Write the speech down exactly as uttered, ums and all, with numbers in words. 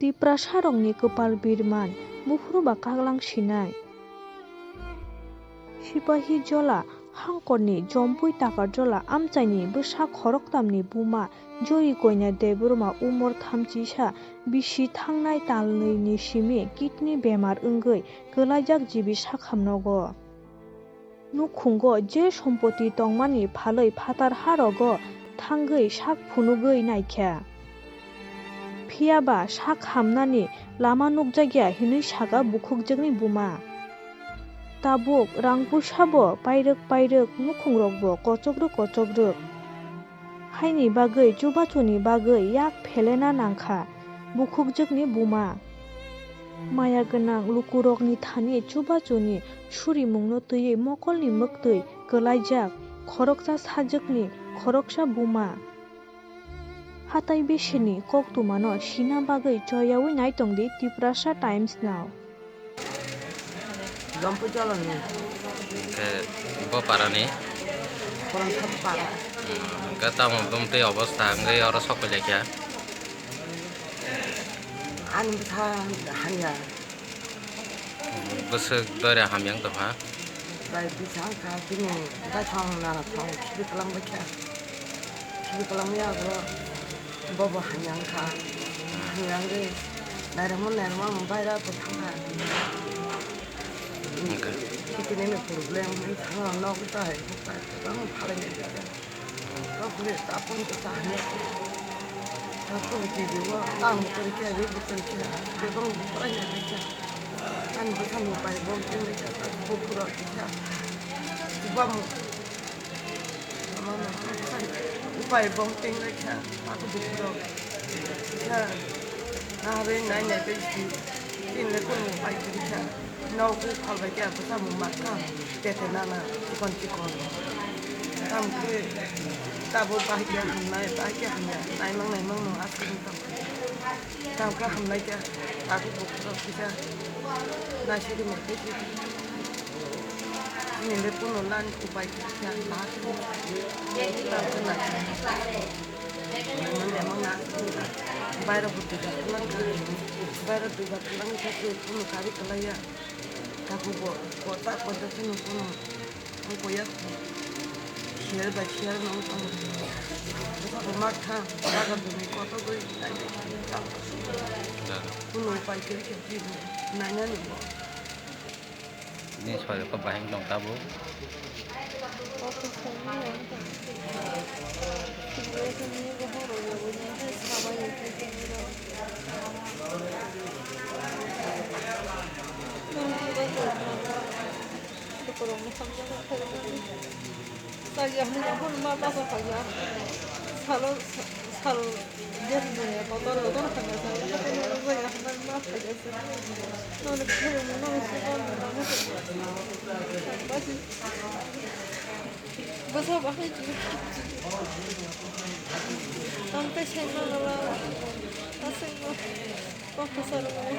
Tiprasarokni kwpal birman, buphuru ba kaklang sinai. Sipahi Jola hangkorni Jompui Takarjola amchaini bwsa khoroktamni buma Jori Koina Debbarma umor thamchisa bisi thangnai talnwini simi kidney bemar wngwi kwlaijak jibi sakham nogo. Nukhungo je sompoti tongmani phalwi phatar harogo thangwi sak phunugwi naikha. Phiyaba sak hamnani lama nukjakya hinwi sakha bukhukjwkni buma. Tabuk rang puisabo pairwk pairwk, nukhungrokbo kochokrwk kochokrwk. Haini bagwi chubachuni bagwi yak phelena nangkha bukhukjwkni buma. Maya gwnang lukurokni thani chubachuni surimungno twiwi mokolni mwktwi kwlaijak khoroksa sajwkni khoroksa buma. Hatai bisini koktwmano sina bagwi choyaui naitongdi Tiprasa Times no. Jompui Jolani. Hwnkhe bo parani? Khorang Sat para. Hmm, hwnkhe tamo bumtwi obostha wngwi oro sokpailaikha? Ani bwsa hamya. Bwswk doira hamya wng tongkha? Bai bwsa wngkha, bini baithang nana thang khibi kwlangbaikha. Khibi kwlangwi abo bobo hamya wngkha. Hamya wngwi nairwkma nairwkma baira bo thangkha. Hwnkhe? Kidney ni problem wngwi thangkha, nogo tai hoktai kwbangma phalai naikha. Tabuk tabuk kisa hamya. Tabuk T V o tamo kwrwi khe, ri bo kwrwi khe, bebak bo kwrwi naikha. Ani bwsani pai bo kwrwi khe, tabuk bukhuk rok kisa. Bam. Upai bong ting lai kha, ako bukhuk rok kisa naharwi nai nai bai si, tin le kunu upai kwrwi kha, nok bupha bai khe bwsa mung ma kha, tete nana chikon chikon. Tamo khe tabuk bahai khe hamnai, bahai khe hamya, naimang naimang no aswk wng tong kha. Tamo khe hamlai kha, tabuk bukhuk rok kisa naisidi mungkhe si. Nini le kunu lan upai kha, bahai khe tamo khe naisidi. Lemon lemon na, baira bo duibar kwlang kha, baira duibar kwlang kha, kunu kari kwlaiya. Tabuk bo kota kota kunu kunu. Ang koyak siyar bai siyar no wng tongo. Bwsa bo ma kha, jaga bini kotor gwi nai nai kha. Kunu upai kwrwi khe bini nainani bo. Bini soirokbo bahai wng tong tabuk. Lukurokno hamjakma khairokmani. Chaya hwnwi rok phano ma bachajak ya. Salo, sal, gas ni kotor kotor hamya sa, kotor kotor hamya hwnwi ma khaijak se. Noni khairokmani, noni se bol ni bagwi se. Basi. Bwsa bahai. Ang tei sai ma gala. Aswk ma. Kok bwsa rwmani.